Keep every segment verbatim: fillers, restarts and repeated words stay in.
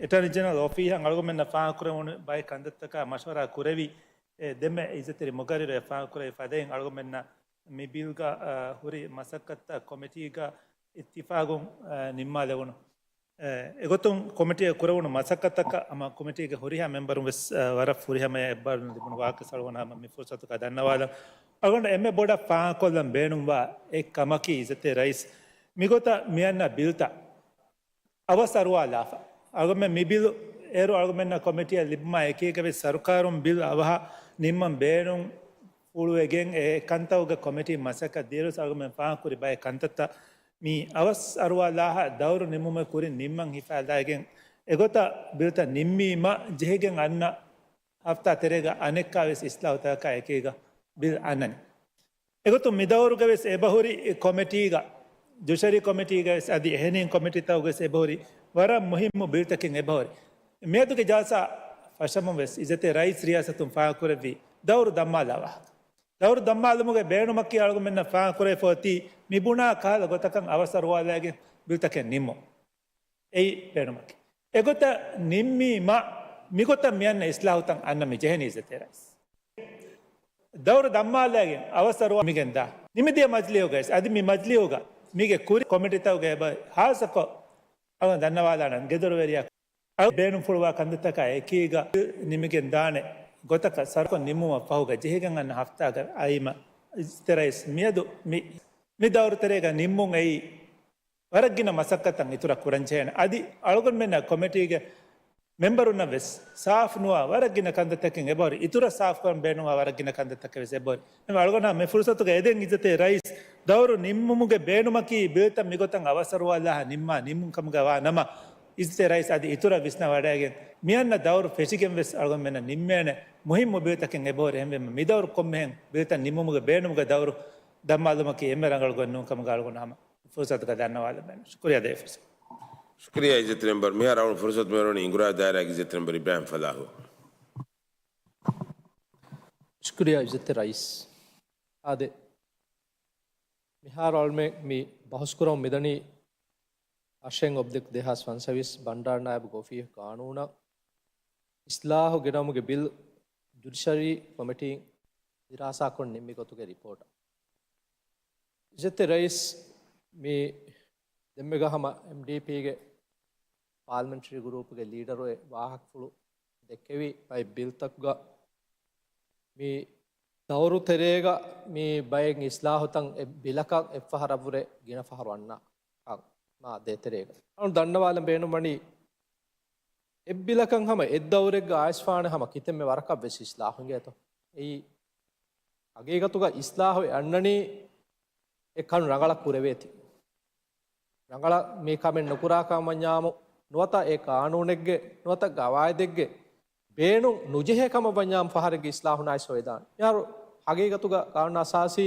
އެޓާނީ ޖެނެރަލް އޮފީހަށް އަޅުގަނޑުމެންނަށް ފާހަގަކުރެވުނު ބައެއް ކަންތައްތަކާ މަޝްވަރާ ކުރެވި، އެ، ދެންމެ އިއްޒަތްތެރި މުގައްރިރު އެ ފާހަގަކުރެވި ފަދައިން އަޅުގަނޑުމެންނަށް މި ބިލްގަ، އަ، ހުރި މަސައްކަތްތައް ކޮމިޓީގަ އިއްތިފާގުން، އަ، ނިންމާލެވުނު. އެ، އެގޮތުން ކޮމިޓީއަށް ކުރެވުނު މަސައްކަތަކަށް ހަމަ ކޮމިޓީގެ ހުރިހާ މެމްބަރުން ވެސް، އަ، ވަރަށް ފުރިހަމަޔަށް އެއްބާރުލުން ލިބުނު ވާހަކަ އަޅުގަނޑު ހަމަ މި ފުރުސަތުގަ ދަންނަވާލަން. އަޅުގަނޑު އެންމެ ބޮޑަށް ފާހަގަކޮށްލަން ބޭނުންވާ އެއް ކަމަކީ އިއްޒަތްތެރި ރައީސް، މިގޮތަށް މިއަންނަ ބިލްތައް އަވަސް އަރުވާލާފަ. އަޅުގަނޑުމެން މި ބިލު އޭރު އަޅުގަނޑުމެންނަށް ކޮމިޓީއަށް ލިބުމާ އެކީގަ ވެސް ސަރުކާރުން ބިލް އަވަހަށް ނިންމަން ބޭނުން ފުޅުވެގެން އެ ކަންތައުގެ ކޮމިޓީ މަސައްކަތް ދިޔައިރުވެސް އަޅުގަނޑުމެން ފާހަގަކުރި ބައެއް ކަންތައްތައް މި އަވަސް އަރުވާލާހަ ދައުރު ނިމުމެ ކުރިން ނިންމަން ހިފާލައިގެން އެގޮތަށް ބިލްތައް ނިންމީމަ ޖެހިގެން އަންނަ ހަފްތާ ތެރޭގަ އަނެއްކާވެސް އިސްލާހުތަކާ އެކީގަ ބިލް އަންނަނީ. އެގޮތުން މިދައުރުގަވެސް އެބަހުރި ކޮމިޓީގަ، ޖުޑިޝަރީ ކޮމިޓީގަވެސް އަދި އެހެނިހެން ކޮމިޓީތަކުގަވެސް އެބަހުރި ވަރަށް މުހިއްމު ބިލްތަކެއް އެބަހުރި. މިއަދުގެ ޖަލްސާ ފަށަމުން ވެސް އިއްޒަތްތެރި ރައީސް ރިޔާސަތުން ފާހަގަކުރެއްވި ދައުރު ދަންމާލާ ވާހަކަ. ދައުރު ދަންމާލުމުގެ ބޭނުމަކީ އަޅުގަނޑުމެންނަށް ފާހަގަކުރެވިފަ އޮތީ މިބުނާ ކަހަލަ ގޮތަކަށް އަވަސް އަރުވާލައިގެން ބިލްތަކެއް ނިންމުން. އެއީ ބޭނުމަކީ. އެގޮތަށް ނިންމީމަ، މިގޮތަށް މިއަންނަ އިސްލާހުތައް އަންނަ މި ޖެހެނީ އިއްޒަތްތެރި ރައީސް. ދައުރު ދަންމާލައިގެން އަވަސް އަރުވާ ނިމިގެންދާ. ނިމިދިޔަ މަޖިލީހުގައި އަދި މި މަޖިލީހުގަ މީގެ ކުރި ކޮމިޓީތަކުގެ އެބަ ހާއްސަކޮށް އަޅުގަނޑު ދަންނަވާލާނަން ގެދޮރުވެރިޔާ އަޅު ބޭނުންފުޅުވާ ކަންތައްތަކާ އެކީގަ ނިމިގެން ދާނެ ގޮތަކަށް ސަރުކޮށް ނިމުމަށް ފަހުގަ ޖެހިގެން އަންނަ ހަފްތާގަ އައީމަ އިއްޒަތްތެރި ރައީސް މިއަދު މި، މި ދައުރު ތެރޭގަ ނިންމުން އެއީ ވަރަށް ގިނަ މަސައްކަތްތައް އިތުރަށް ކުރަންޖެހޭނެ. އަދި އަޅުގަނޑުމެންނަށް ކޮމިޓީގެ މެމްބަރުންނަށް ވެސް ސާފު ނުވާ ވަރަށް ގިނަ ކަންތައްތަކެއް އެބަހުރި އިތުރަށް ސާފުކުރަން ބޭނުންވާ ވަރަށް ގިނަ ކަންތައްތަކެއް ވެސް އެބަހުރި. އެހެންވެ އަޅުގަނޑު މި ފުރުސަތުގަ އެދެން އިއްޒަތްތެރި ރައީސް ދައުރު ނިންމުމުގެ ބޭނުމަކީ ބިލްތައް މިގޮތަށް އަވަސް އަރުވާލާހަ ނިންމާ ނިންމުން ކަމުގަ ވާ ނަމަ، އިއްޒަތްތެރި ރައީސް އަދި އިތުރަށް ވިސްނަވަޑައިގެން މިއަންނަ ދައުރު ފެށިގެން ވެސް އަޅުގަނޑުމެންނަށް ނިންމޭނެ މުހިއްމު ބިލްތަކެއް އެބަހުރި. އެހެންވީމަ މިދައުރު ކޮންމެހެން ބިލްތައް ނިންމުމުގެ ބޭނުމުގެ ދައުރު ދަންމާލުމަކީ އެންމެ ރަނގަޅު ގޮތް ނޫން ކަމުގަ އަޅުގަނޑު ހަމަ ފުރުސަތުގަ ދަންނަވާލަން ބޭނުން. ޝުކުރިއްޔާ ދޭ ފުރުސަތު. ޝުކުރިއްޔާ އިއްޒަތްތެރި މެމްބަރު. މިހާރު އަޅުގަނޑު ފުރުސަތު މިއުޅެނީ އިނގުރާ ދާއިރާގެ އިއްޒަތްތެރި މެމްބަރު އިބްރާހިމް ފަލާހު. ޝުކުރިއްޔާ އިއްޒަތްތެރި ރައީސް. އާދެ، މިހާރު އަޅުމެން މި ބަހުސްކުރަމުން މިދަނީ އަށެއް އޮތް ދެއްކި ދެހާސް ފަންސަވީސް ބަންޑާރަ ނާއިބު އޮފީހުގެ ގާނޫނަށް އިސްލާހު ގެނައުމުގެ ބިލް ޖުޑިޝަރީ ކޮމިޓީން ދިރާސާކޮށް ނިންމި ގޮތުގެ ރިޕޯޓަށް. އިއްޒަތްތެރި ރައީސް، މި ދެންމެގަ ހަމަ އެމްޑީޕީގެ ޕާލަމެންޓްރީ ގްރޫޕްގެ ލީޑަރު އެ ވާހަކަފުޅު ދެއްކެވި ބައެއް ބިލްތަކުގަ މި ދައުރު ތެރޭގަ މި ބައެއް އިސްލާހުތައް އެއް ބިލަކަށް އެއްފަހަރަށްވުރެ ގިނަ ފަހަރު އަންނަ ކަން މާ ދޭތެރޭގަ. އަޅު ދަންނަވާލަން ބޭނުންވަނީ އެއްބިލަކަށް ހަމަ އެއްދައުރެއްގަ އައިސްފާނެ ހަމަ ކިތަންމެ ވަރަކަށް ވެސް އިސްލާހު އިނގޭތޯ. އެއީ ހަގީގަތުގަ އިސްލާހު އެ އަންނަނީ އެ ކަން ރަނގަޅަށް ކުރެވޭތީ. ރަނގަޅަށް މި ކަމެއް ނުކުރާ ކަމަށް ވަންޏާމު، ނުވަތަ އެ ޤާނޫނެއްގެ، ނުވަތަ ގަވާއިދެއްގެ ބޭނުން ނުޖެހޭ ކަމަށް ވަންޏާމު ފަހަރެއްގެ އިސްލާހު ނާއިސް އޮވެދާނެ. މިހާރު ހަގީގަތުގަ ޤާނޫނު އަސާސީ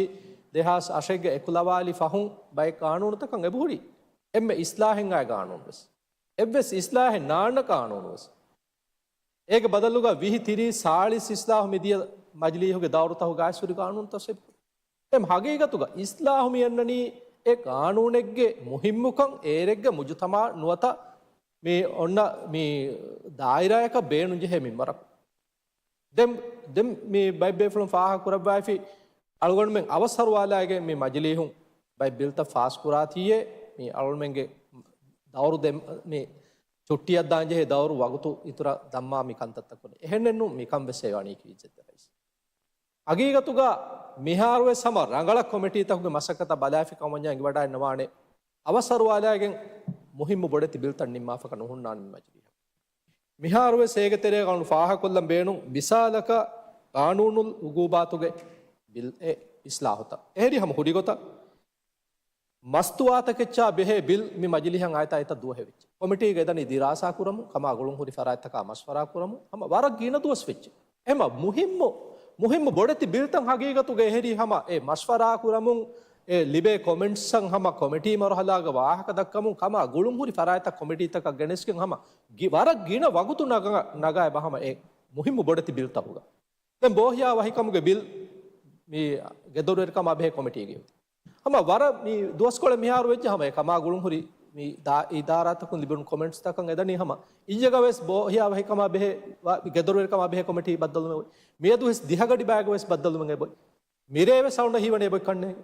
ދެހާސް އަށެއްގަ އެކުލަވާލި ފަހުން ބައެއް ޤާނޫނުތަކަށް އެބަހުރި އެންމެ އިސްލާހެއް އައި ޤާނޫނު ވެސް. އެއްވެސް އިސްލާހެއް ނާންނަ ޤާނޫނު ވެސް. އޭގެ ބަދަލުގަ ވިހި، ތިރީސް، ސާޅީސް އިސްލާހު މިދިޔަ މަޖިލީހުގެ ދައުރުތަކުގަ އައިސްފުރި ޤާނޫނުތައް ސެބު. އެމް ހަގީގަތުގަ އިސްލާހު މިއަންނަނީ އެ ޤާނޫނެއްގެ މުހިއްމުކަން އޭރެއްގެ މުޖުތަމަޢަށް ނުވަތަ މި އޮންނަ މި ދާއިރާޔަކަށް ބޭނުންޖެހޭ މިންވަރަކު. ދެން، ދެން މި ބައެއް ބޭފުޅުން ފާހަގަ ކުރައްވައިފި އަޅުގަނޑުމެން އަވަސް އަރުވާލާގެން މި މަޖިލީހުން ބައެއް ބިލްތައް ފާސްކުރާތީއޭ، މި އަޅުގަނޑުމެންގެ ދައުރު ދެން މި ޗުއްޓީއަށް ދާންޖެހޭ ދައުރު ވަގުތު އިތުރަށް ދަންމާ މި ކަންތައްތައް ކުރޭ. އެހެންނެއްނު މިކަން ވެސް ވެވަނީ ކީއްޖެއްތަ ރައީސް؟ ހަގީގަތުގަ މިހާރުވެސް ހަމަ ރަނގަޅަށް ކޮމިޓީތަކުގެ މަސައްކަތަށް ބަލާފި ކަމަށް އެނގިވަޑައެއް ނުވާނެ. އަވަސް އަރުވާލާގެން މުހިއްމު ބޮޑެތި ބިލްތައް ނިންމާފަކަށް ނުހުންނާނެ މި މަޖިލީހަށް. މިހާރުވެސް އޭގެ ތެރޭގަ ފާހަގަކޮށްލަން ބޭނުން މިސާލަކަށް ޤާނޫނުލް އުގޫބާތުގެ ބިލް އެ އިސްލާހުތައް. އެހެރީ ހަމަ ހުރި ގޮތަށް މަސްތުވާތަކެއްޗާ ބެހޭ ބިލް މި މަޖިލީހަށް އައިތާ އެތައް ދުވަހެއް ވެއްޖެ. ކޮމިޓީގަ އެދަނީ ދިރާސާ ކުރަމުން، ކަމާ ގުޅުންހުރި ފަރާތްތަކާ މަޝްވަރާ ކުރަމުން ހަމަ ވަރަށް ގިނަ ދުވަސް ވެއްޖެ. އެހެންވީމަ މުހިއްމު، މުހިއްމު ބޮޑެތި ބިލްތައް ހަގީގަތުގަ އެހެރީ ހަމަ އެ މަޝްވަރާ ކުރަމުން، އެ ލިބޭ ކޮމެންޓްސްއަށް ހަމަ ކޮމިޓީ މަރުހަލާގަ ވާހަކަ ދައްކަމުން، ކަމާ ގުޅުންހުރި ފަރާތްތައް ކޮމިޓީތަކަށް ގެނެސްގެން ހަމަ ގި-، ވަރަށް ގިނަ ވަގުތު ނަގަ-، ނަގާ އެބަ ހަމަ އެ މުހިއްމު ބޮޑެތި ބިލްތަކުގަ. ދެން ބޯހިޔާ ވަހިކަމުގެ ބިލް މި ގެދޮރުވެރިކަމާ ބެހޭ ކޮމިޓީގެ އޮތީ. ހަމަ ވަރަށް މި ދުވަސްކޮޅެއް މިހާރު ވެއްޖެ ހަމަ އެ ކަމާ ގުޅުންހުރި މި ދާ-، އިދާރާތަކުން ލިބުނު ކޮމެންޓްސްތަކަށް އެދަނީ ހަމަ އިއްޔެގަ ވެސް ބޯ ހިޔާވަހިކަމާ ބެހޭ، ވާ-، ގެދޮރުވެރިކަމާ ބެހޭ ކޮމިޓީ ބައްދަލުވުމެއް އޮތް. މިއަދު ވެސް ދިހަގަޑި ބަޔަކަށް ވެސް ބައްދަލުވުމެއް އެބޮތް. މިރޭ ވެސް އަޅުންނަށް ހީވަނީ އެބޮތް ކަންނޭނގެ.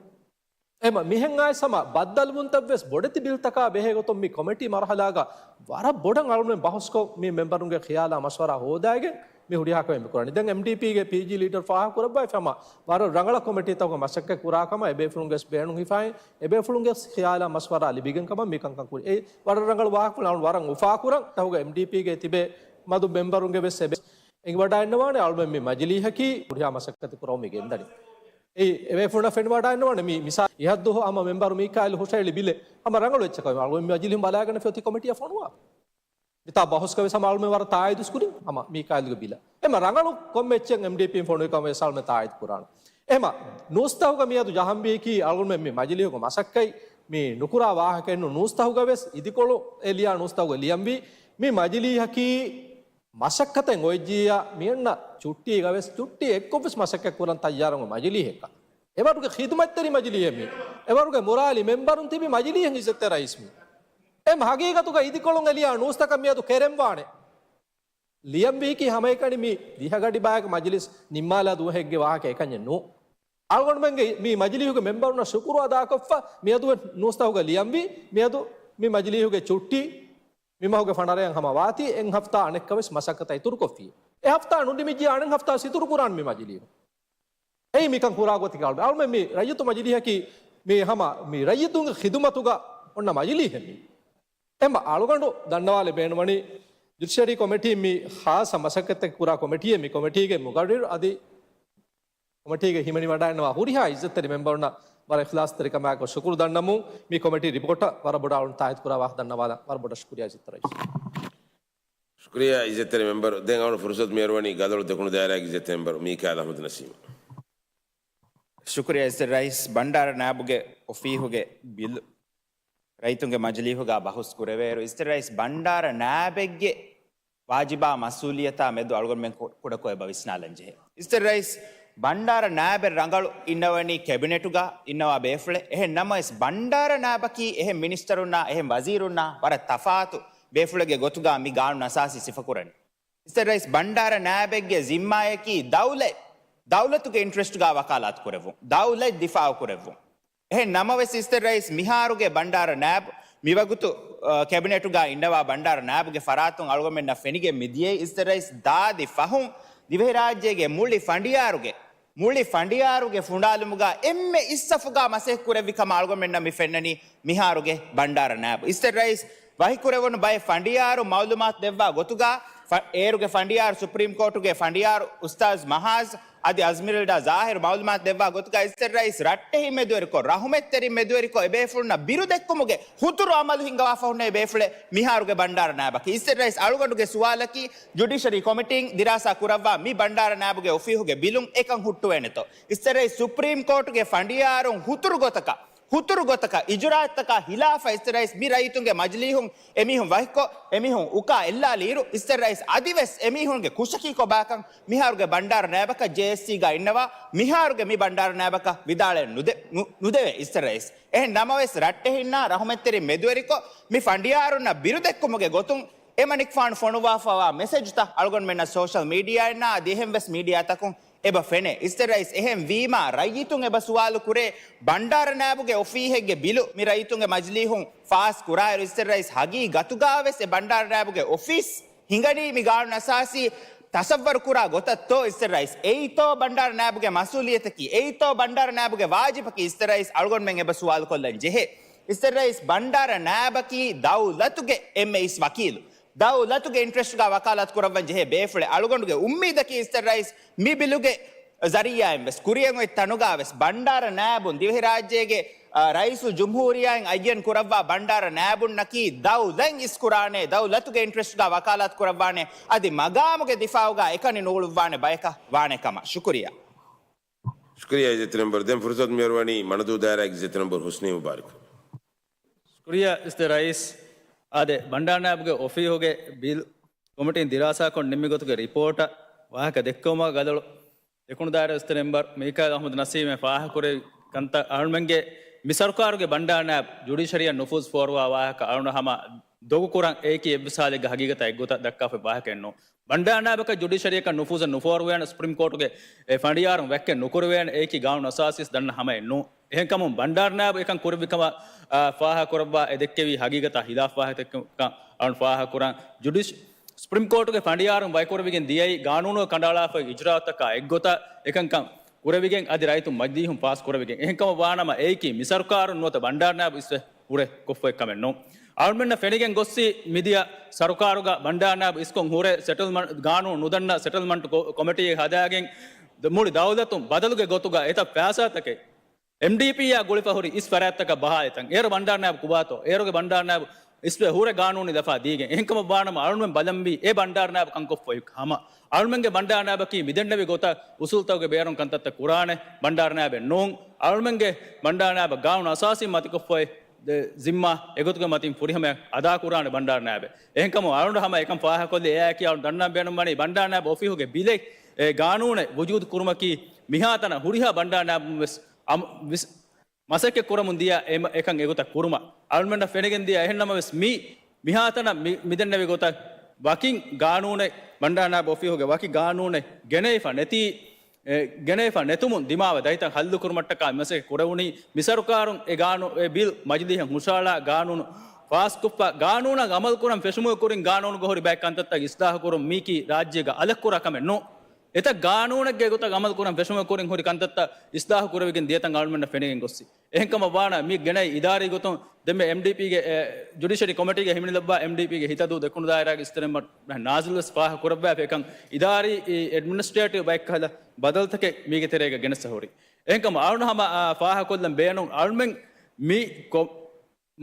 އެހެމަ މިހެން އާއިސް ހަމަ ބައްދަލުވުންތައް ވެސް ބޮޑެތި ބިލްތަކާ ބެހޭ ގޮތުން މި ކޮމިޓީ މަރުހަލާގަ ވަރަށް ބޮޑަށް އަޅުމެން ބަހުސްކޮށް، މި މެމްބަރުންގެ ޚިޔާލާ މަޝްވަރާ ހޯދާގެން މި ހުރިހާ ކަމެއް މި ކުރަނީ. ދެން އެމްޑީޕީގެ ޕީޖީ ލީޑަރު ފާހަގަ ކުރައްވައިފި ހަމަ ވަރަށް ރަނގަޅަށް ކޮމިޓީތަކުގެ މަސައްކަތް ކުރާ ކަމަށް އެބޭފުޅުންގެ ވެސް ބޭނުން ހިފާއި، އެބޭފުޅުންގެ ވެސް ޚިޔާލާ މަޝްވަރާ ލިބިގެން ކަމަށް މި ކަންކަން ކުރި. އެ ވަރަށް ރަނގަޅު ވާހަކަފުޅު އަޅުން ވަރަށް އުފާކުރަން. ތަހުގެ އެމްޑީޕީގެ ތިބޭ މަދު މެމްބަރުންގެ ވެސް އެބެ އެނގިވަޑައިންނަވާނެ އަޅުމެން މި މަޖިލީހަކީ ހުރިހާ މަސައްކަތެއް ކުރަމުން މި ގެންދަނީ. އެއީ އެބޭފުޅުންނަށް ފެނިވަޑައިންނަވާނެ މި މިސާ އިހަށްދުވަހު ހަމަ މެމްބަރު މީކާއިލް ހުށަހެޅި ބިލެއް ހަމަ ރަނގަޅު އެއްޗަކަށް އަޅުމެން މި މަޖިލީހުން ބަލާގަނެފި އޮތީ ކޮމިޓީއަށް ފޮނުވާ. މިތާ ބަހުސްގަ ވެސް ހަމަ އަޅުމެން ވަރަށް ތާއީދު ކުރިން ހަމަ މީކާއިލްގެ ބިލަށް. އެމަ ރަނގަޅު ކޮންމެ އެއްޗެއް އެމްޑީޕީން ފޮނުވި ކަމަށް ވެސް އަޅުމެން ތާއީދު ކުރާނަ. އެމަ ނޫސްތަހުގަ މިއަދު ޖަހަންވީކީ އަޅުގަނޑުމެން މި މަޖިލީހުގެ މަސައްކަތް މި ނުކުރާ ވާހަކައެއްނު. ނޫސްތަހުގަ ވެސް އިދިކޮޅު އެ ލިޔާ ނޫސްތަހުގަ ލިޔަންވީ މި މަޖިލީހަކީ މަސައްކަތެއް އޮތްޖިއްޔާ މިއަންނަ ޗުއްޓީގަ ވެސް ޗުއްޓީ އެއްކޮށް ވެސް މަސައްކަތް ކުރަން ތައްޔާރު މަޖިލީހެއްކަން. އެވަރުގެ ޚިދުމަތްތެރި މަޖިލީހެއް މީ. އެވަރުގެ މުރާލި މެމްބަރުން ތިބި މަޖިލީހެއް އިއްޒަތްތެރި ރައީސް މީ. އެމް ހަގީގަތުގަ އިދިކޮޅުން އެ ލިޔާ ނޫސްތަކަށް މިއަދު ކެރެންވާނެ. ލިޔަންވީކީ ހަމައެކަނި މި ދިހަގަޑި ބަޔަކަށް މަޖިލިސް ނިންމާލާ ދުވަހެއްގެ ވާހަކަ އެކަންޏެއް ނޫ. އަޅުގަނޑުމެންގެ މި މަޖިލީހުގެ މެމްބަރުންނަށް ޝުކުރު އަދާކޮށްފަ މިއަދު ނޫސްތަހުގަ ލިޔަންވީ މިއަދު މި މަޖިލީހުގެ ޗުއްޓީ މި މަހުގެ ފަނަރަޔަށް ހަމަ ވާތީ އެއް ހަފްތާ އަނެއްކަ ވެސް މަސައްކަތަށް އިތުރުކޮށްފި. އެ ހަފްތާ ނުނިމިއްޖިއްޔާ އަނެއް ހަފްތާ ވެސް އިތުރު ކުރާން މި މަޖިލީހު. އެއީ މިކަން ކުރާ ގޮތަކީ އަޅު-، އަޅުމެން މި ރައްޔިތު މަޖިލީހަކީ މި ހަމަ މި ރައްޔިތުންގެ ޚިދުމަތުގަ އޮންނަ މަޖިލީހެއް މީ. އެމަ އަޅުގަނޑު ދަންނަވާލެ ބޭނުމަނީ ޖުޑިޝަރީ ކޮމިޓީ މި ޚާއްޞަ މަސައްކަތެއް ކުރާ ކޮމިޓީއެއް މި ކޮމިޓީގެ މުގައްރިރު އަދި ކޮމިޓީގެ ހިމެނިވަޑައިންނަވާ ހުރިހާ އިއްޒަތްތެރި މެމްބަރުންނަށް ވަރަށް އިޚްލާޞްތެރިކަމާއެކު ޝުކުރު ދަންނަމުން މި ކޮމިޓީ ރިޕޯޓަށް ވަރަށް ބޮޑަށް އަޅުން ތާއީދު ކުރާ ވާހަކަ ދަންނަވާލަން. ވަރަށް ބޮޑަށް ޝުކުރިޔާ އިއްޒަތްތެރި ރައީސް. ޝުކުރިޔާ އިއްޒަތްތެރި މެމްބަރު. ދެން އަޅުން ފުރުސަތު މިއަރުވަނީ ގަދަޅު ދެކުނު ދާއިރާގެ އިއްޒަތްތެރި މެމްބަރު މީކާއިލް އަޙްމަދު ނަސީމަށް. ޝުކުރިޔާ އިއްޒަތްތެރި ރައީސް. ބަންޑާރަ ނާއިބުގެ އޮފީހުގެ ބިލު ރައްޔިތުންގެ މަޖިލީހުގަ ބަހުސް ކުރެވޭއިރު އިއްޒަތްތެރި ރައީސް ބަންޑާރަ ނާއިބެއްގެ ވާޖިބާ މަސްއޫލިއްޔަތާ މެދު އަޅުގަނޑުމެން ކު-، ކުޑަކޮށް އެބަ ވިސްނާލަން ޖެހޭ. އިއްޒަތްތެރި ރައީސް ބަންޑާރަ ނާއިބެއް ރަނގަޅު އިންނަވަނީ ކެބިނެޓުގަ އިންނަވާ ބޭފުޅެއް. އެހެން ނަމަވެސް ބަންޑާރަ ނާއިބަކީ އެހެން މިނިސްޓަރުންނާ އެހެން ވަޒީރުންނާ ވަރަށް ތަފާތު ބޭފުޅެއްގެ ގޮތުގަ މި ގާނޫނު އަސާސީ ސިފަކުރަނީ. އިއްޒަތްތެރި ރައީސް ބަންޑާރަ ނާއިބެއްގެ ޒިންމާއަކީ ދައުލަތް، ދައުލަތުގެ އިންޓްރެސްޓްގަ ވަކާލާތު ކުރެއްވުން، ދައުލަތް ދިފާއު ކުރެއްވުން. އެހެން ނަމަވެސް އިއްޒަތްތެރި ރައީސް މިހާރުގެ ބަންޑާރަ ނާއިބު މިވަގުތު، އަ، ކެބިނެޓުގަ އިންނަވާ ބަންޑާރަ ނާއިބުގެ ފަރާތުން އަޅުގަނޑުމެންނަށް ފެނިގެން މިދިޔައީ އިއްޒަތްތެރި ރައީސް ދާދި ފަހުން ދިވެހިރާއްޖޭގެ މުޅި ފަނޑިޔާރުގެ، މުޅި ފަނޑިޔާރުގެ ފުނޑާލުމުގަ އެންމެ އިސްސަފުގަ މަސައްކަތް ކުރެއްވި ކަމަށް އަޅުގަނޑުމެންނަށް މި ފެންނަނީ މިހާރުގެ ބަންޑާރަ ނާއިބު. އިއްޒަތްތެރި ރައީސް ވަހިކުރެވުނު ބައެއް ފަނޑިޔާރު މައުލޫމާތު ދެއްވާ ގޮތުގަ، ފަ-، އޭރުގެ ފަނޑިޔާރު ސުޕްރީމް ކޯޓުގެ ފަނޑިޔާރު އުސްތާޒް މަހާޒް އަދި އަޒްމިރިލްޑާ ޒާހިރު މައުލޫމާތު ދެއްވާ ގޮތުގަ އިއްޒަތްތެރި ރައީސް ރައްޓެހިން މެދުވެރިކޮށް، ރަހުމަތްތެރިން މެދުވެރިކޮށް އެބޭފުޅުންނަށް ބިރު ދެއްކުމުގެ ހުތުރު އަމަލު ހިންގަވާފަ ހުންނެވި ބޭފުޅެއް މިހާރުގެ ބަންޑާރަ ނާއިބަކީ. އިއްޒަތްތެރި ރައީސް އަޅުގަނޑުގެ ސުވާލަކީ ޖުޑިޝަރީ ކޮމިޓީން ދިރާސާ ކުރައްވާ މި ބަންޑާރަ ނާއިބުގެ އޮފީހުގެ ބިލުން އެކަން ހުއްޓުވޭނެތޯ؟ އިއްޒަތްތެރި ރައީސް ސުޕްރީމް ކޯޓުގެ ފަނޑިޔާރުން ހުތުރު ގޮތަކަށް ހުތުރު ގޮތަކަށް އިޖުރާއަތްތަކާ ހިލާފަށް އިއްޒަތްތެރި ރައީސް މި ރައްޔިތުންގެ މަޖިލީހުން އެމީހުން ވަކިކޮށް، އެމީހުން އުކާ އެއްލާލިއިރު، އިއްޒަތްތެރި ރައީސް އަދިވެސް އެމީހުންގެ ކުށަކީ ކޮބާކަން މިހާރުގެ ބަންޑާރަ ނާއިބަކަށް ޖޭއެސްސީގަ އިންނަވާ، މިހާރުގެ މި ބަންޑާރަ ނާއިބަކަށް ވިދާޅެއް ނުދެ-، ނު-، ނުދެވޭ އިއްޒަތްތެރި ރައީސް. އެހެން ނަމަވެސް ރައްޓެހިންނާ ރަހުމަތްތެރިން މެދުވެރިކޮށް، މި ފަނޑިޔާރުންނަށް ބިރުދެއްކުމުގެ ގޮތުން އެމަނިކުފާނު ފޮނުވާފަވާ މެސެޖުތައް އަޅުގަނޑުމެންނަށް ސޯޝަލް މީޑިއާއިންނާ އަދި އެހެން ވެސް މީޑިއާތަކުން އެބަ ފެނޭ. އިއްޒަތްތެރި ރައީސް އެހެން ވީމާ، ރައްޔިތުން އެބަ ސުވާލު ކުރޭ، ބަންޑާރަ ނާއިބުގެ އޮފީހެއްގެ ބިލު މި ރައްޔިތުންގެ މަޖިލީހުން ފާސް ކުރާއިރު، އިއްޒަތްތެރި ރައީސް ހަގީގަތުގަ ވެސް އެ ބަންޑާރަ ނާއިބުގެ އޮފީސް ހިނގަނީ މި ގާނޫނު އަސާސީ ތަސައްވަރު ކުރާ ގޮތަށްތޯ؟ އިއްޒަތްތެރި ރައީސް، އެއީތޯ ބަންޑާރަ ނާއިބުގެ މަސްއޫލިއްޔަތަކީ؟ އެއީތޯ ބަންޑާރަ ނާއިބުގެ ވާޖިބަކީ؟ އިއްޒަތްތެރި ރައީސް އަޅުގަނޑުމެން އެބަ ސުވާލު ކޮށްލަން ޖެހޭ. އިއްޒަތްތެރި ރައީސް، ބަންޑާރަ ނާއިބަކީ ދައުލަތުގެ އެންމެ އިސް ވަކީލު. ދައުލަތުގެ އިންޓްރެސްޓްގަ ވަކާލާތު ކުރައްވަން ޖެހޭ ބޭފުޅެއް. އަޅުގަނޑުގެ އުއްމީދަކީ އިއްޒަތްތެރި ރައީސް މި ބިލުގެ ޒަރީއާއިން ވެސް ކުރިއަށް އޮތް ތަނުގަ ވެސް ބަންޑާރަ ނާއިބުން ދިވެހިރާއްޖޭގެ، އަ، ރައީސުލް ޖުމްހޫރިއްޔާއިން އައްޔަން ކުރައްވާ ބަންޑާރަ ނާއިބުންނަކީ ދައުލަތް އިސްކުރާނެ، ދައުލަތުގެ އިންޓްރެސްޓްގަ ވަކާލާތު ކުރައްވާނެ، އަދި މަގާމުގެ ދިފާއުގަ އެކަނި ނުގުޅުއްވާނެ ބަޔަކަށް ވާނެ ކަމަށް. ޝުކުރިއްޔާ. ޝުކުރިއްޔާ އިއްޒަތްތެރި މެމްބަރު. ދެން ފުރުސަތު މިއަރުވަނީ މަނަދޫ ދާއިރާގެ އިއްޒަތްތެރި މެމްބަރު ހުސްނީ މުބާރަކަށް. ޝުކުރިއްޔާ އިއްޒަތްތެރި ރައީސް. އާދެ، ބަންޑާރަ ނާއިބުގެ އޮފީހުގެ ބިލް ކޮމިޓީން ދިރާސާކޮށް ނިންމި ގޮތުގެ ރިޕޯޓަށް ވާހަކަ ދެއްކެވުމަށް ގަދަޅު ދެކުނު ދާއިރާގެ އިއްޒަތްތެރި މެމްބަރު މީކާއިލް އަޙްމަދު ނަސީމް ފާހަގަކުރެއްވި ކަންތައް އަޅުމެންގެ މި ސަރުކާރުގެ ބަންޑާރަ ނާއިބު ޖުޑިޝަރީއަށް ނުފޫޒު ފޯރުވާ ވާހަކަ އަޅުނަ ހަމަ ދޮގު ކުރަން އެއީކީ އެއްވެސް ހާލެއްގަ ހަގީގަތާ އެއްގޮތަށް ދައްކާފައި ވާހަކައެއް ނޫން. ބަންޑާރަ ނާއިބަކަށް ޖުޑިޝަރީއަކަށް ނުފޫޒަށް ނުފޯރުވޭނެ، ސުޕްރީމް ކޯޓުގެ އެ ފަނޑިޔާރުން ވެއްކެއް ނުކުރެވޭނެ، އެއީކީ ގާނޫނު އަސާސީސް ދަންނަ ހަމައެއް ނޫން. އެހެންކަމުން ބަންޑާރަ ނާއިބު އެކަން ކުރެއްވި ކަމަށް، އާ، ފާހަގަކުރައްވާ އެ ދެއްކެވި ހަގީގަތާ ހިލާފް ވާހަކަތަކަކަށް އަޅުން ފާހަގަކުރަން. ޖުޑިޝް-، ސުޕްރީމް ކޯޓުގެ ފަނޑިޔާރުން ވަކިކުރެވިގެން ދިޔައީ ގާނޫނުގަ ކަނޑައަޅާފައި އިޖުރާއަތަކާ އެއްގޮތަށް އެކަންކަން ކުރެވިގެން އަދި ރައްޔިތުން މަޖިލީހުން ފާސް ކުރެވިގެން. އެހެންކަމަށް ވާނަމަ އެއީކީ މި ސަރުކާރުން ނުވަތަ ބަންޑާރަ ނާއިބު އިސްވެ ހުރެ ކޮށްފައި ކަމެއް ނޫން. އަޅުމެންނަށް ފެނިގެން ގޮއްސި މިދިޔަ ސަރުކާރުގަ ބަންޑާރަ ނާއިބު އިސްކޮށް ހުރެ ސެޓަލްމަންޓް ގާނޫނު ނުދަންނަ ސެޓަލްމަންޓް ކޮ-، ކޮމިޓީއެއް ހަދާގެން ދ-، މުޅި ދައުލަތުން ބަދަލުގެ ގޮތުގަ އެތައް ފައިސާތަކެއް އެމްޑީޕީއާ ގުޅިފަ ހުރި އިސް ފަރާތްތަކަށް ބަހާލިތަން. އޭރު ބަންޑާރަ ނާއިބު ކުބާތޯ؟ އޭރުގެ ބަންޑާރަ ނާއިބު އިސްވެ ހުރެ ގާނޫނީ ލަފާ ދީގެން. އެހެންކަމަށް ވާނަމަ އަޅުމެން ބަލަންވީ އެ ބަންޑާރަ ނާއިބު ކަންކޮށްފައި ހަމަ. އަޅުމެންގެ ބަންޑާރަ ނާއިބަކީ މިދެންނެވި ގޮތަށް އުސޫލުތަކުގެ ބޭރުން ކަންތައްތައް ކުރާނެ ބަންޑާރަ ނާއިބެއް ނޫން. އަޅުމެންގެ ބަންޑާރަ ނާއިބަށް ގާނޫނު އަސާސީ މަތިކޮށްފައި ދެ-، ޒިންމާ އެގޮތުގެ މަތިން ފުރިހަމަޔަށް އަދާކުރާނެ ބަންޑާރަ ނާއިބެއް. އެހެންކަމުން އަޅުން ހަމަ އެކަން ފާހަގަކޮށްލި އެއާއެކީ އަޅުން ދަންނަން ބޭނުންވަނީ ބަންޑާރަ ނާއިބު އޮފީހުގެ ބިލެއް އެ ގާނޫނެއް ވުޖޫދު ކުރުމަކީ މިހާތަނަށް ހުރިހާ ބަންޑާރަ ނާއިބުން ވެސް އަމު-، ވިސް-، މަސައްކަތް ކުރަމުން ދިޔަ އެ މަ-، އެކަން އެގޮތަށް ކުރުމަށް. އަޅުމެންނަށް ފެނިގެން ދިޔަ އެހެން ނަމަވެސް މި މިހާތަނަށް މި-، މިދެންނެވި ގޮތަށް ވަކި ގާނޫނެއް، ބަންޑާރަ ނާއިބު އޮފީހުގެ ވަކި ގާނޫނެއް ގެނައިފަ ނެތީ، އެ، ގެނައިފަ ނެތުމުން ދިމާވާ ދަތިތައް ހައްލުކުރުމަށްޓަކާ މަސައްކަތް ކުރެވުނީ. މި ސަރުކާރުން އެ ގާނޫ-، އެ ބިލް މަޖިލީހަށް ހުށަހަޅާ ގާނޫނު ފާސްކޮށްފަ، ގާނޫނަށް އަމަލުކުރަން ފެށުމުގެ ކުރިން ގާނޫނުގަ ހުރި ބައެއް ކަންތައްތައް އިސްލާހުކުރުން މީކީ ރާއްޖޭގަ އަލަށްކުރާ ކަމެއް ނޫން. އެތައް ގާނޫނެއްގެ ގޮތަށް އަމަލުކުރަން ފެށުމުގެ ކުރިން ހުރި ކަންތައްތައް އިސްލާހު ކުރެވިގެން ދިޔަތަން އަޅުމެންނަށް ފެނިގެން ގޮއްސި. އެހެންކަމަށް ވާނަ މި ގެނައި އިދާރީ ގޮތުން ދެންމެ އެމްޑީޕީގެ، އެ، ޖުޑިޝަރީ ކޮމިޓީގެ ހިމެނިލައްވާ އެމްޑީޕީގެ ހިތަދޫ ދެކުނު ދާއިރާގެ އިސްތެރެމަ ނާޒިލް ވެސް ފާހަގަ ކުރައްވާފަ އެކަން އިދާރީ އެޑްމިނިސްޓްރޭޓިވް ބައެއްކަހަލަ ބަދަލުތަކެއް މީގެ ތެރޭގަ ގެނެސް ހުރި. އެހެންކަމުން އަޅުން ހަމަ، އާ، ފާހަގަކޮށްލަން ބޭނުން އަޅުމެން މި ކޮ-،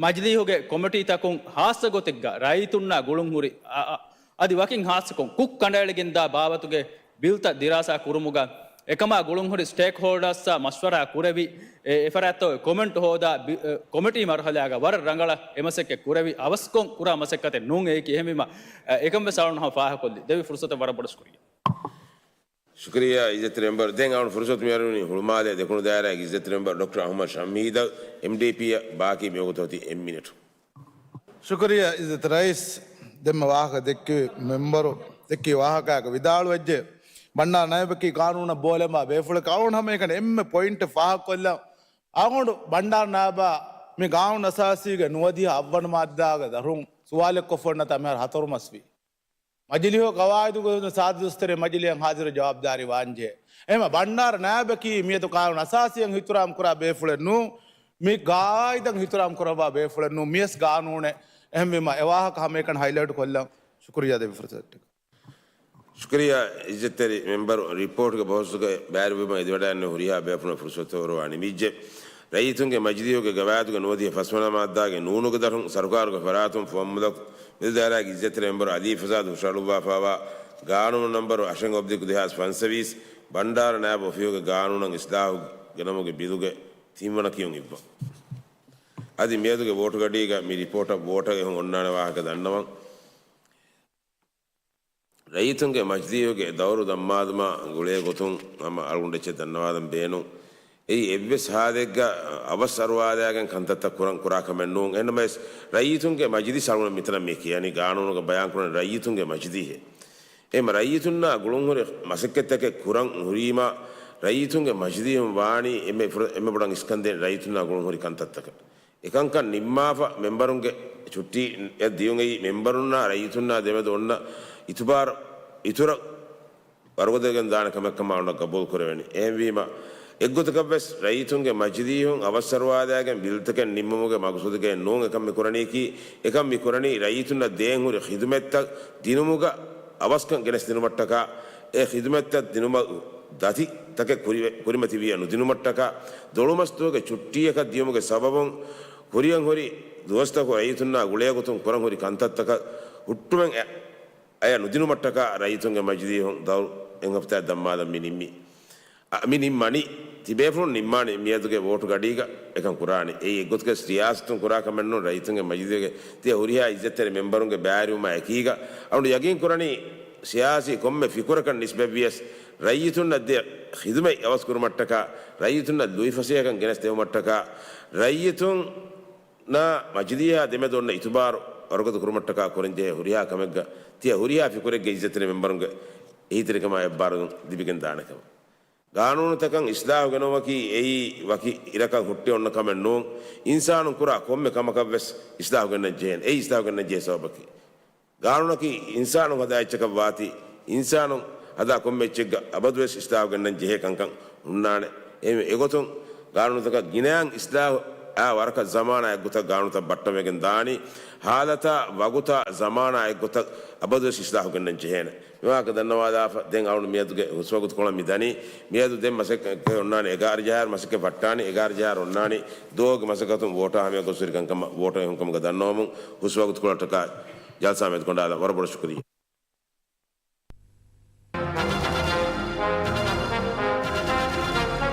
މަޖިލީހުގެ ކޮމިޓީތަކުން ހާއްސަ ގޮތެއްގަ ރައްޔިތުންނާ ގުޅުންހުރި، އަ، އަ، އަދި ވަކިން ހާއްސަކޮށް ކުށް ކަނޑައެޅިގެންދާ ބާވަތުގެ ބިލްތައް ދިރާސާ ކުރުމުގަ އެކަމާ ގުޅުންހުރި ސްޓޭކްހޯލްޑާސްއާ މަޝްވަރާ ކުރެވި، އެ، އެފަރާތްތައް ކޮމެންޓް ހޯދާ ބި-، އެ، ކޮމިޓީ މަރުހަލާގަ ވަރަށް ރަނގަޅަށް އެމަސައްކަތް ކުރެވި އަވަސްކޮށް ކުރާ މަސައްކަތެއް ނޫން އެއީކީ. އެހެންވީމަ، އެ، އެކަން ވެސް އަޅުން ހަމަ ފާހަގަކޮށްލި ދެވި ފުރުސަތަށް ވަރަށް ބޮޑަށް ޝުކުރިއްޔާ. ޝުކުރިއްޔާ އިއްޒަތްތެރި މެމްބަރު. ދެން އަޅުން ފުރުސަތު މިއަރުވަނީ ހުޅުމާލޭ ދެކުނު ދާއިރާގެ އިއްޒަތްތެރި މެމްބަރު ޑޮކްޓަރ އަހުމަދު ޝަމީދަށް އެމްޑީޕީއަށް ބާކީ މިވަގުތު އޮތީ އެއް މިނެޓު. ޝުކުރިއްޔާ އިއްޒަތް ރައީސް. ދެންމެ ވާހަކަ ދެއްކި މެމްބަރު ދެއްކި ވާހަކައިގަ ވިދާޅުވެއްޖެ. ބަންޑާރަ ނާއިބަކީ ގާނޫނަށް ބޯލަނބާ ބޭފުޅެކޭ. އަޅުން ހަމައެކަނި އެންމެ ޕޮއިންޓެއް ފާހަގަކޮށްލަން. އަޅުގަނޑު ބަންޑާރަ ނާއިބާ މި ގާނޫނު އަސާސީގެ ނުވަދިހަ އަށްވަނަ މާއްދާގެ ދަށުން ސުވާލެއްކޮށްފަ އޮންނަތާ މިހާރު ހަތަރު މަސްވީ. މަޖިލީހު ގަވާއިދުގެ ސާދަ ދުއްސަރެ މަޖިލީހަށް ހާޒިރު ޖަވާބުދާރީ ވާންޖެހޭ. އެހެންމަ ބަންޑާރަ ނާއިބަކީ މިއަދު ޤާނޫނު އަސާސީއަށް އިޙްތިރާމް ކުރާ ބޭފުޅެއް ނޫން. މި ގާއިދަށް އިޙްތިރާމް ކުރައްވާ ބޭފުޅެއް ނޫން. މިޔަސް ގާނޫނެއް. އެހެންވީމަ އެ ވާހަކަ ހަމައެކަނި ހައިލައިޓް ކޮށްލަން. ޝުކުރިއްޔާ ދެވި ފުރުސަތަށްޓަކާ. ޝުކުރިއްޔާ އިއްޒަތްތެރި މެމްބަރު. ރިޕޯޓްގެ ބަހުސްގެ ބައިވެރިވުމަށް އެދިވަޑައިގަންނަ ހުރިހާ ބޭފުޅުންނަށް ފުރުސަތު ހޯއްވަނީ މިއްޖެ. ރައްޔިތުންގެ މަޖިލީހުގެ ގަވާއިދުގެ ނުވަދިހަ ފަސްވަނަ މާއްދާގެ ނޫނުގެ ދަށުން ސަރުކާރުގެ ފަރާތުން ފުވައްމުލަކު މެދު ދާއިރާގެ އިއްޒަތްތެރި މެމްބަރު އަލީ ފަސާދު ހުށަހަޅުއްވާފައިވާ ގާނޫނު ނަންބަރު އަށެއް އޮބްލިކް ދެހާސް ފަންސަވީސް ބަންޑާރަ ނާއިބު އޮފީހުގެ ގާނޫނަށް އިސްލާހު ގެނަމުގެ ބިލުގެ ތިންވަނަ ކިޔުން އިއްވަން. އަދި މިއަދުގެ ވޯޓުގަޑީގަ މި ރިޕޯޓަށް ވޯޓަށް އެހުން އޮންނާނެ ވާހަކަ ދަންނަވަން. ރައްޔިތުންގެ މަޖިލީހުގެ ދައުރު ދަންމާލުމާ ގުޅޭ ގޮތުން ހަމަ އަޅުގަނޑު އެއްޗެއް ދަންނަވާލަން ބޭނުން. އެއީ އެއްވެސް ހާލެއްގަ އަވަސް އަރުވާލާގެން ކަންތައްތައް ކުރަން ކުރާ ކަމެއް ނޫން. އެހެންނަމަވެސް، ރައްޔިތުންގެ މަޖިލިސް އަޅުގަނޑު މިތަނަށް މި ކިޔަނީ ގާނޫނުގަ ބަޔާންކުރަނީ ރައްޔިތުންގެ މަޖިލީހޭ. އެހެންމަ ރައްޔިތުންނާ ގުޅުންހުރި މަސައްކަތްތަކެއް ކުރަން ހުރީމާ، ރައްޔިތުންގެ މަޖިލީހުން ވާނީ އެންމެ ފުރަ-، އެންމެ ބޮޑަށް އިސްކަންދޭން ރައްޔިތުންނާ ގުޅުންހުރި ކަންތައްތަކަށް. އެކަންކަން ނިންމާފަ މެމްބަރުންގެ ޗުއްޓީއަށް ދިޔުން އެއީ މެމްބަރުންނާ ރައްޔިތުންނާ ދެމެދު އޮންނަ އިތުބާރު އިތުރަށް ވަރުގަދަވެގެން ދާނެ ކަމެއް ކަމަށް އަޅުގަނޑަށް ގަބޫލު ކުރެވެނީ. އެހެންވީމަ، އެއްގޮތަކަށްވެސް ރައްޔިތުންގެ މަޖިލީހުން އަވަސްއަރުވާލާގެން ބިލްތަކެއް ނިންމުމުގެ މަގުސޫދުގައެއް ނޫން އެކަން މި ކުރަނީކީ. އެކަން މި ކުރަނީ ރައްޔިތުންނަށް ދޭން ހުރި ޚިދުމަތްތައް ދިނުމުގަ އަވަސްކަން ގެނެސްދިނުމަށްޓަކާ، އެ ޚިދުމަތްތައް ދިނުމަށް ދަތި ތަކެއް ކުރިވެ-، ކުރިމަތިވިޔަ ނުދިނުމަށްޓަކާ، ދޮޅުމަސްދުވަހުގެ ޗުއްޓީއަކަށް ދިޔުމުގެ ސަބަބުން ކުރިއަށް ހުރި ދުވަސްތަކު ރައްޔިތުންނާ ގުޅޭ ގޮތުން ކުރަން ހުރި ކަންތައްތަކަށް ހުއްޓުމެއް އަ-، އަޔަށް ނުދިނުމަށްޓަކާ ރައްޔިތުންގެ މަޖިލީހުން ދައުރު އެއް ހަފްތާއެއް ދަންމާލަން މި ނިންމީ. އަ، މި ނިންމަނީ، ތިބޭފުޅުން ނިންމާނީ މިއަދުގެ ވޯޓު ގަޑީގަ އެކަން ކުރާނީ. އެއީ އެއްގޮތަކަށް ރިޔާސަތުން ކުރާ ކަމެއް ނޫން، ރައްޔިތުންގެ މަޖިލީހުގެ ތިޔަ ހުރިހާ އިއްޒަތްތެރި މެމްބަރުންގެ ބައިވެރިވުމާ އެކީގަ އަޅުގަނޑު ޔަގީން ކުރަނީ، ސިޔާސީ ކޮންމެ ފިކުރަކަށް ނިސްބަތްވިޔަސް، ރައްޔިތުންނަށް ދޭ ޚިދުމަތް އަވަސްކުރުމަށްޓަކާ، ރައްޔިތުންނަށް ލުއިފަސޭހަކަން ގެނެސްދެވުމަށްޓަކާ، ރައްޔިތުންނާ މަޖިލީހާ ދެމެދު އޮންނަ އިތުބާރު ވަރުގަދަ ކުރުމަށްޓަކާ ކުރަންޖެހޭ ހުރިހާ ކަމެއްގަ ތިޔަ ހުރިހާ ފިކުރެއްގެ އިއްޒަތްތެރި މެމްބަރުންގެ އެހީތެރިކަމާ އެއްބާރުލުން ލިބިގެން ދާނެ ކަމަށް. ގާނޫނުތަކަށް އިސްލާހު ގެނައުމަކީ އެއީ ވަކި އިރަކަށް ހުއްޓި އޮންނަ ކަމެއް ނޫން. އިންސާނުން ކުރާ ކޮންމެ ކަމަކަށް ވެސް އިސްލާހު ގެންނަން ޖެހޭނެ. އެއީ އިސްލާހު ގެންނަން ޖެހޭ ސަބަބަކީ. ގާނޫނަކީ އިންސާނުން ހަދާ އެއްޗަކަށް ވާތީ، އިންސާނުން ހަދާ ކޮންމެ އެއްޗެއްގަ އަބަދުވެސް އިސްލާހު ގެންނަން ޖެހޭ ކަންކަން ހުންނާނެ. އެ، އެގޮތުން ގާނޫނުތަކަށް ގިނައިން އިސްލާހު އާ ވަރަކަށް ޒަމާނާއެއްގޮތަށް ގާނޫނުތައް ބައްޓަންވެގެން ދާނީ. ހާލަތާ، ވަގުތާ، ޒަމާނާއެއްގޮތަށް އަބަދުވެސް އިސްލާހު ގެންނަން ޖެހޭނެ. މިވާހަކަ ދަންނަވާލާފަ، ދެން އަޅުން މިއަދުގެ ހުސްވަގުތުކޮޅަށް މި ދަނީ. މިއަދު ދެން މަސައްކަތް އޮންނާނީ އެގާރަ ޖަހާއިރު މަސައްކަތް ފައްޓާނީ. އެގާރަ ޖަހާއިރު އޮންނާނީ ދުވަހުގެ މަސައްކަތުން ވޯޓާ ހަމަޔަށް ގޮސް ހުރި ކަންކަމަށް ވޯޓު އެހުންކަމުގަ ދަންނަވަމުން ހުސްވަގުތުކޮޅަށްޓަކާ ޖަލްސާ މެދުކޮނޑާލަން ވަރަށް ބޮޑަށް ޝުކުރިއްޔާ.